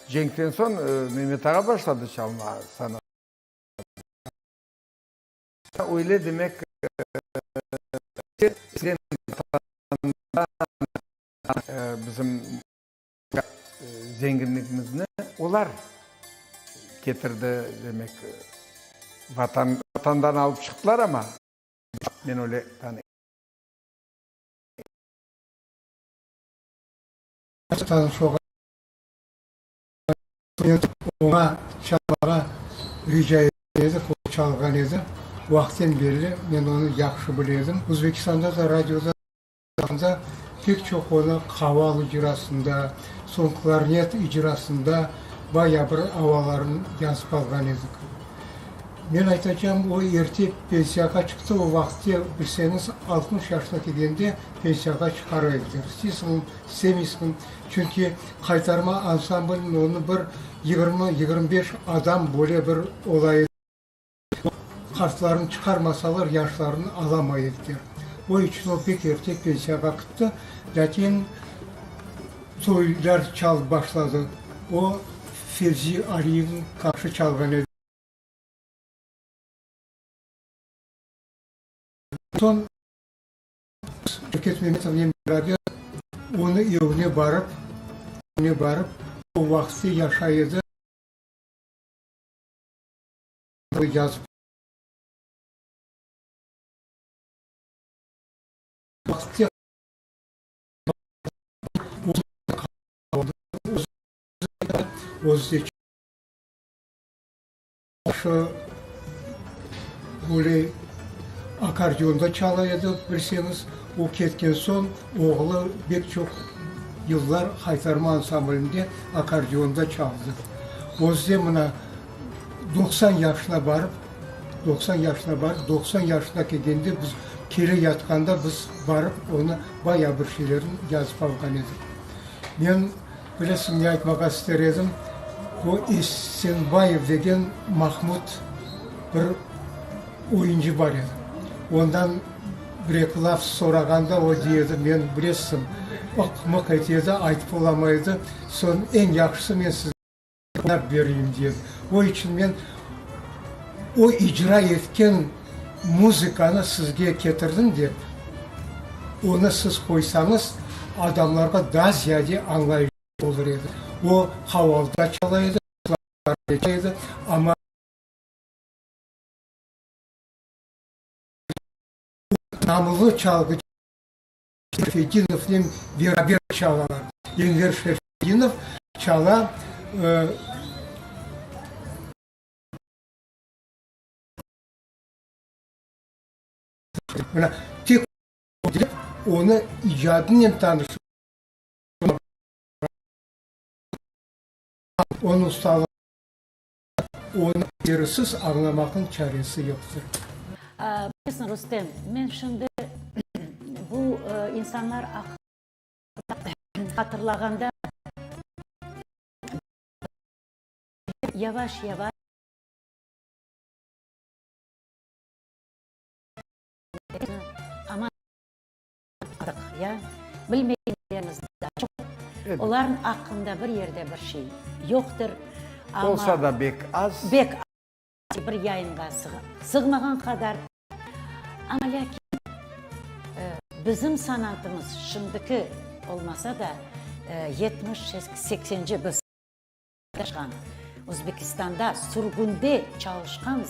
Cenkten soñ Memet ağa başladı çalmağa sanat. Öyle demek, bizim zenginligimizni olar ketirdi, demek, vatan, vatandan alıp çıqtılar amma, men öyle tanıyım. Oña çalmağa rica edik, o çalğan edi. Vaqıttan berli men onı yahşı bile edim. Özbekistanda da radioda pek çoq onı qaval icrasında, soñ klarnet icrasında bayağı bir avalarını yazıp alğan edik. Men aytacağım, o erte pensiyağa çıqtı, o vaqıtte, bilseñiz, 60 yaşına kelgende pensiyağa çıqara ediler. İsteysiñmi, istemeysiñmi, çünki Qaytarma ansambliniñ onı bir yigirmi, 25 adam böyle bir ola edi. Qartlarnı çıqarmasalar, yaşlarnı alamay ediler. O içün o pek erte pensiyağa kitti, lâkin toylar çalıp başladı. O, Fevzi Aliyevniñ qarşı çalğan edi. Soñ Şevket Memetovnen beraber onı evine barıp, evine barıp, o vaqıtte yaşay edi, yazıp vaqıtte özü de Şu böyle akkordeonda çala edi, bilseñiz. O ketken soñ, oğlu bek çoq yıllar Haytarma ansamblinde akkordeonda çaldı. Özü de mına 90 yaşına barıp, 90 yaşına barıp, 90 yaşına kelgende biz kele yatqanda biz barıp onı bayağı bir şeylerni yazıp alğan edik. Men Bilesiñ, ne aytmağa ister edim, bu Esenbayev degen Mahmud bir oyuncı bar edi. Ondan bir-eki laf sorağanda o dey edi, men bilesiñ, ıq-mıq ete edi, aytıp olamay edi. Soñ eñ yahşısı men sizge oynap bereyim, dey edi. O içün men o icra etken muzıkanı sizge ketirdim de, onı siz qoysañız, adamlarğa daa ziyade añlayışlı olur edi. O, qavalda çala edi, klarnette edi, amma namlı çalğıcı Şerfedinovnen beraber çalalar. Enver Şerfedinov çala. Mına, tek onı icadınen tanışmaq, onıñ ustalığını, onı terisiz añlamaqnıñ çaresi yoqtır. Bilesiñ, Rustem, men şimdi bu insanlar aqqında hatırlağanda yavaş-yavaş Aman artıq, ya, bilmegenlerimiz daa çoq. Olarnıñ aqqında bir yerde bir şey yoqtır. Amma Olsa da bek az. Bek az, bir yayınğa sığmağan qadar. Amma lâkin bizim sanatımız şimdiki olmasa da, 70, seksenci biz. Çalışqan, Özbekistanda sürgünde çalışqan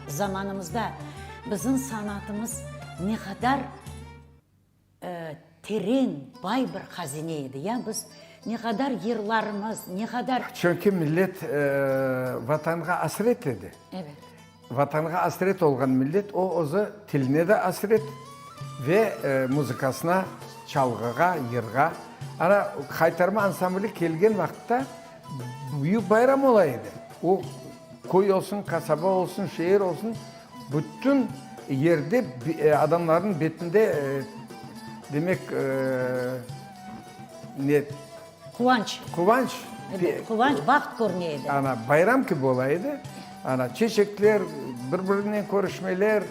zamanımızda bizim sanatımız ne qadar teren, bay bir hazine edi, ya, biz ne qadar yırlarımız, ne qadar. Çünki millet Vatanğa asret edi. Evet. Vatanğa asret olğan millet, o özü tiline de asret ve muzıkasına, çalğığa, yırğa. Ana, Haytarma ansambli kelgen vaqıtta büyük bayram ola edi. O, köy olsun, qasaba olsun, şeer olsun, bütün yerde adamlarnıñ betinde, demek, ne? Quvanç. Quvanç. Ebet, quvanç, baht körüne edi. Ana, bayram kibi ola edi. Ana, çeçekler, bir-birinen körüşmeler,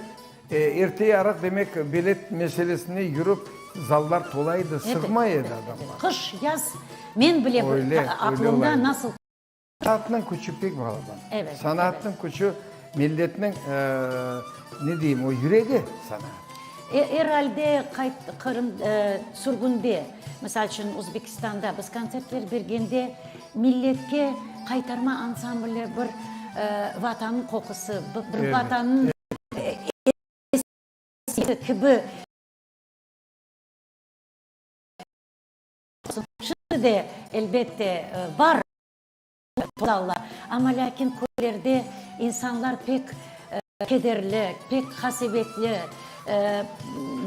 erte yarıq, demek, bilet meselesine yürip, zallar tola edi, sığmay edi adamlar. Qış, yaz, men bile aqlımda nasıl. Sanatnıñ küçü pek balaban. Evet, Sanatnıñ küçü milletniñ, ne deyim, o yüregi sanat. Er alde Qırım sürgünde, misal içün Özbekistanda biz kontsertler bergende milletke Qaytarma ansambli bir Vatannıñ qoqusı, bir Vatannıñ esi kibi. Şimdi de, elbette, bar zallar, amma lâkin köylerde insanlar pek kederli, pek qasevetli,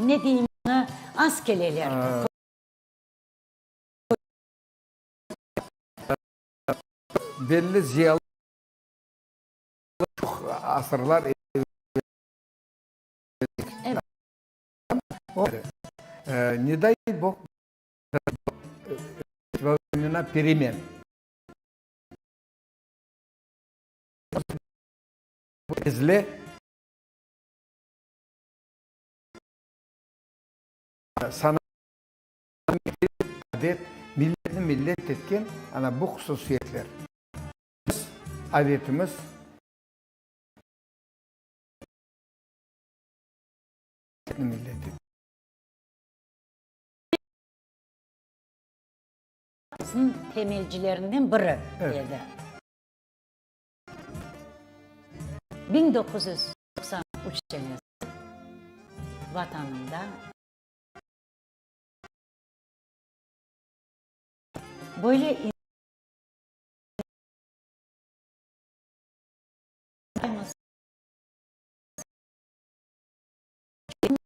ne deyim, az keleler. Belli ziyalı çoq asırlar evel Ne day Bog Vremena peremen. Ezle sanat, adet, milletni millet etken ana bu hususiyetler. Biz adetimiz. Millet etken. Temelcilerinden biri edi. 1993 senesi Vatanında böyle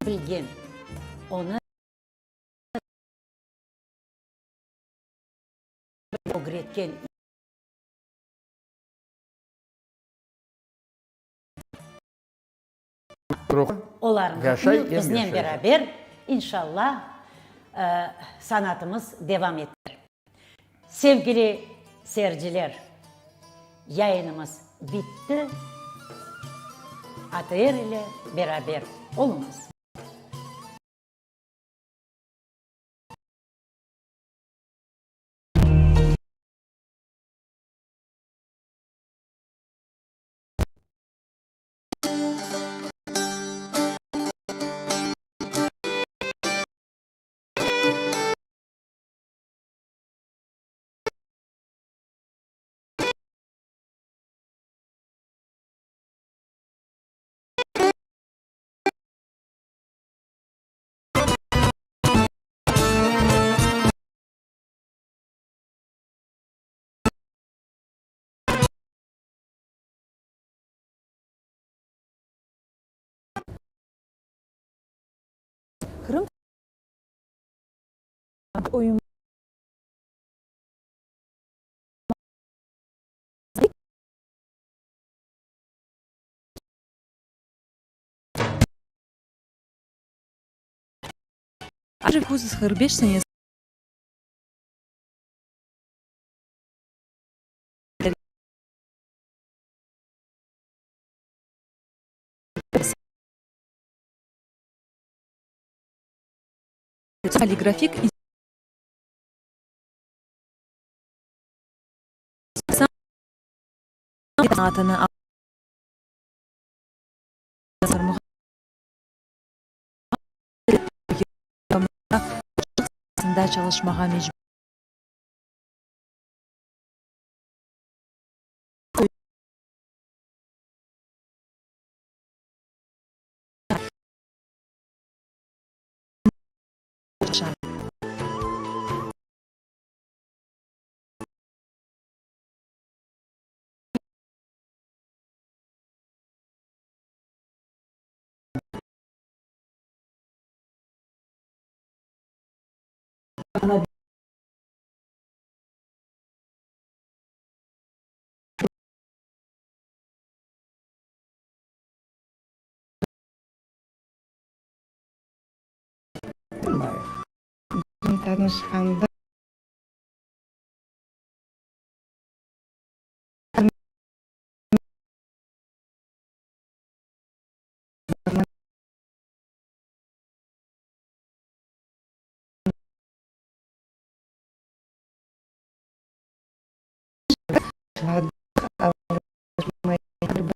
bilgen, onı ögretken Olarnıñ biznen beraber, inşallah, sanatımız devam eter. Sevgili seyirciler, yayınımız bitti. ATR ile beraber oluñız. Qırım oyun 945 senesi Poligrafik sanatını çalışmağa mecbur. Tanışqanda. Başladıq alışmaya bir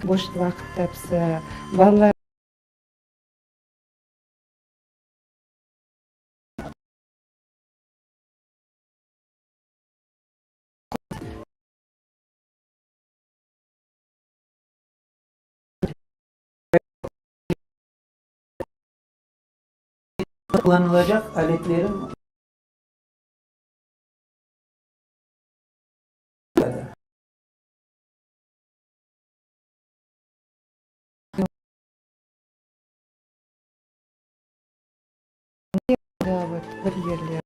Boş vaqıt tapsa, balalar. Qullanılacaq aletlerin. Bir yerler.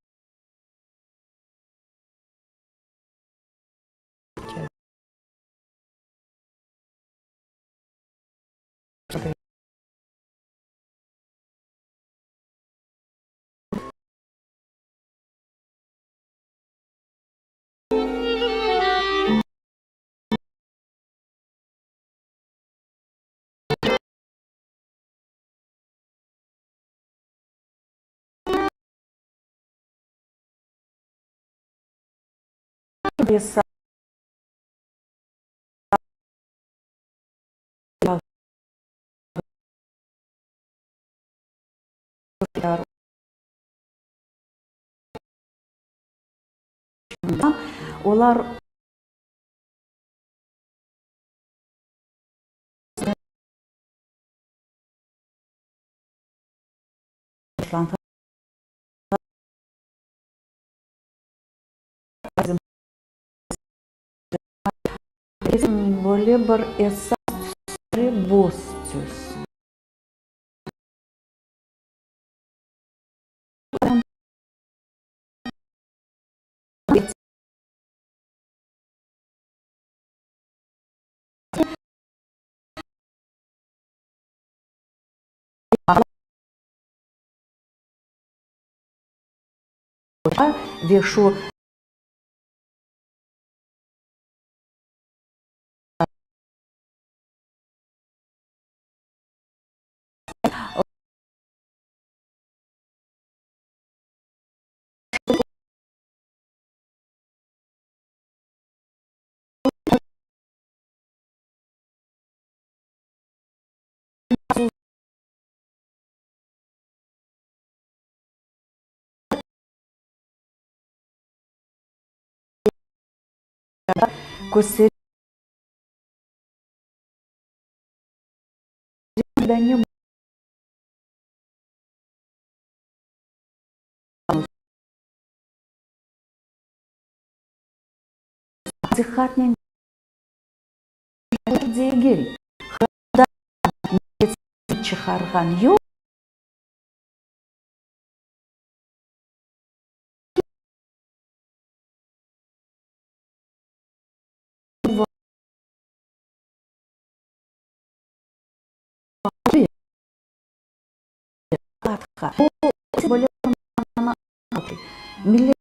Olar böyle bir esas boz tüs. Ve şu köstergen. Diqqatnen degil, çıqarğan yol. Millet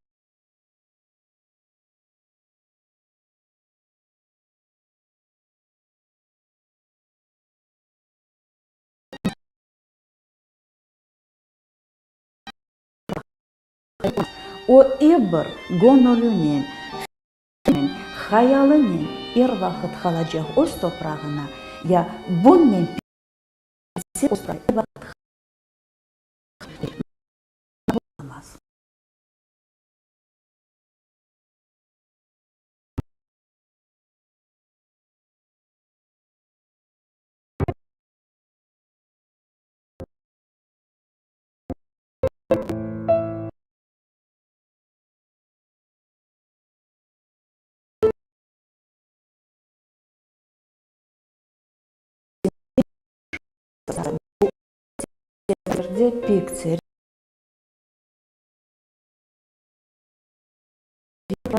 O ep bir göñülinen, hayalınen er vaqıt qalacaq öz toprağına, ya bunnen olamaz. Pek. Ve bu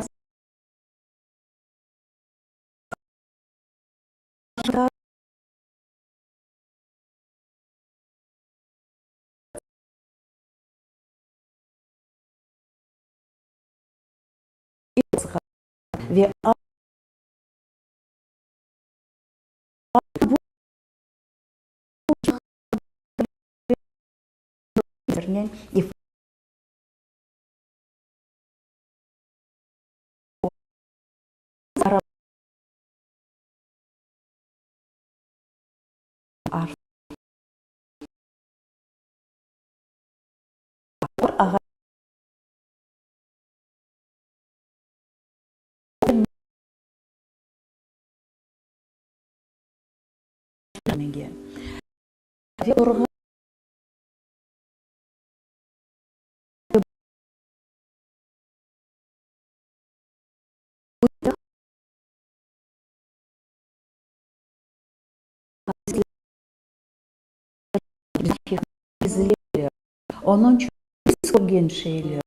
Onıñ içün biz körgen şeyler.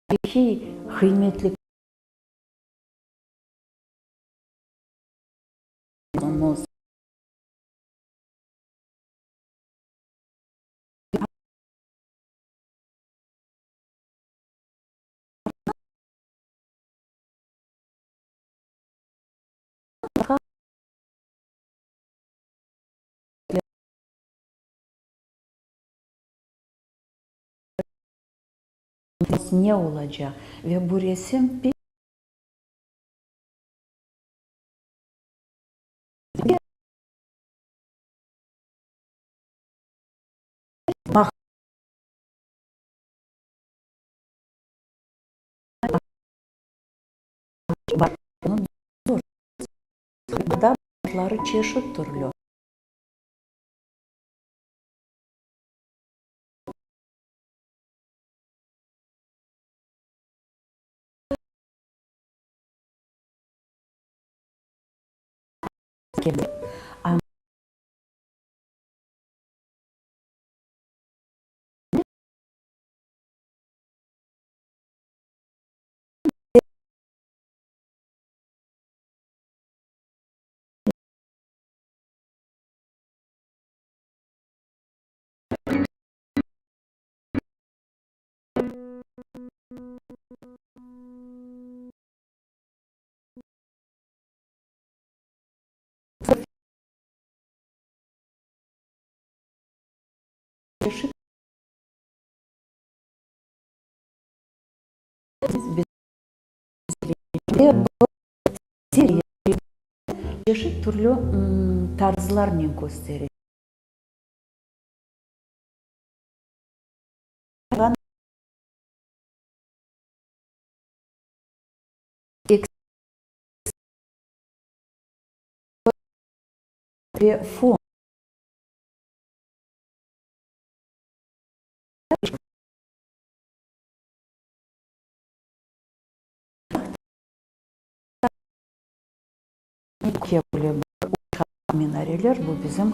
Tarihiy qıymetli. Ne olacaq? Ve bu resim pek. Çeşit türlü. Çeşit türlü tarzlarnen köstere. Ve fon. Minareler bu bizim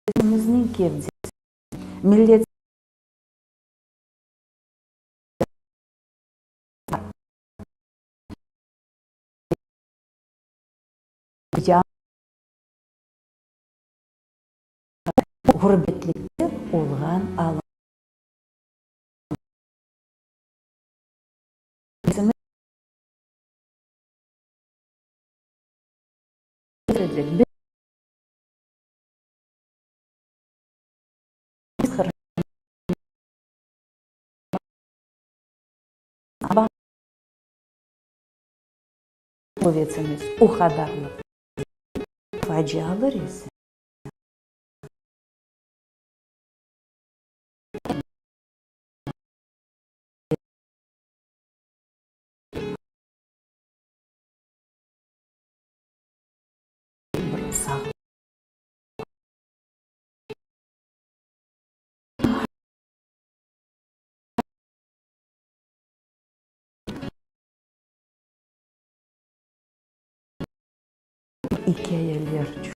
milletimizniñ millet ğurbetlikte olğan alım. Quvetimiz o qadarlıq facialı resim. Bir sağ. İkâyeler.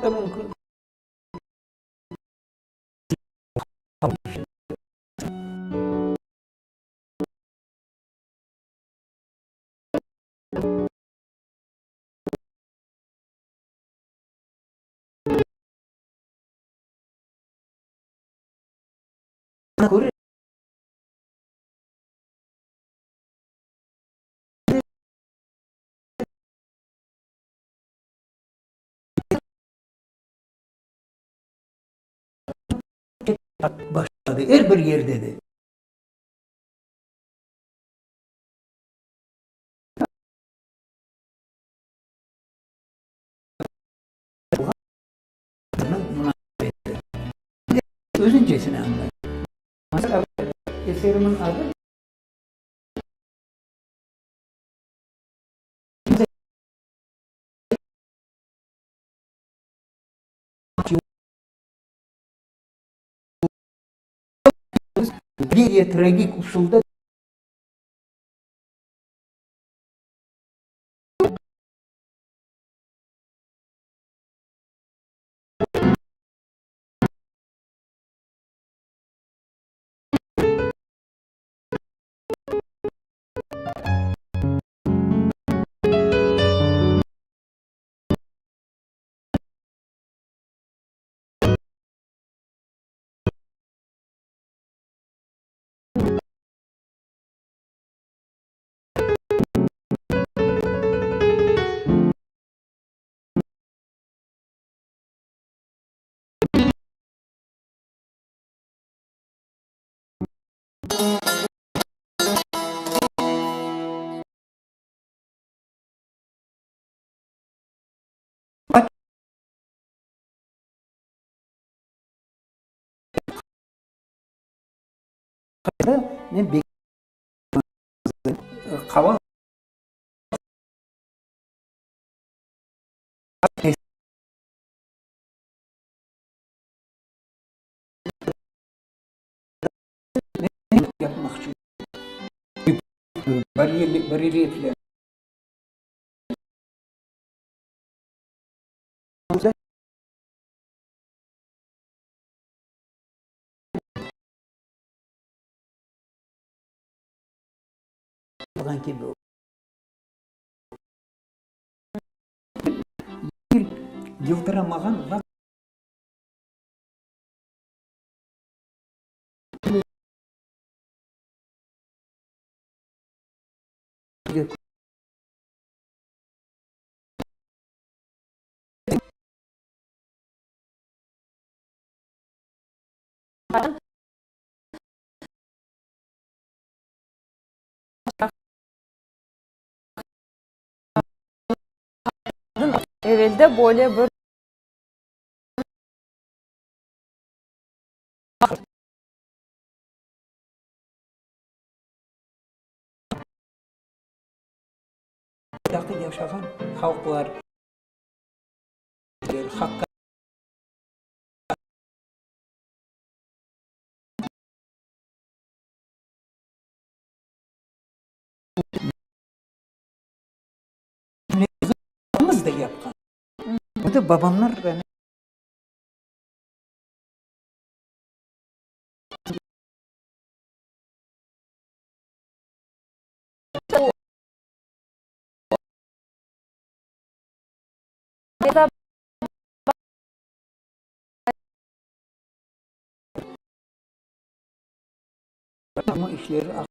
Da mümkün. Köre başladı er bir yerde de. Özüncesine añlay. Eserimin adı. Tragik usulda. Men bek qaval. Yapmaqçı barelyefler. Kibi. Yıldıramağan. Evelde böyle bir. Yaşağan halqlar hakka. Da yapqan. Bu da babamlar yani. Ama işleri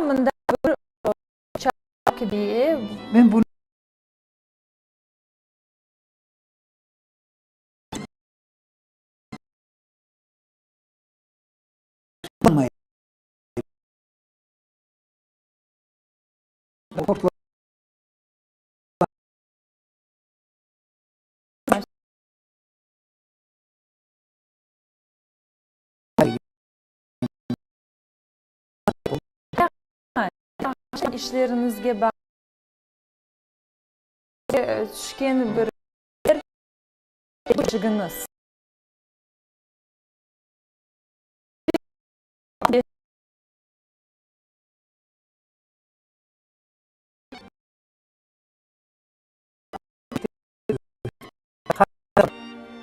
Mında bir kibi. Men bunı. İşleriñizge tüşken bir beşigiñiz.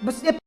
Biz ep.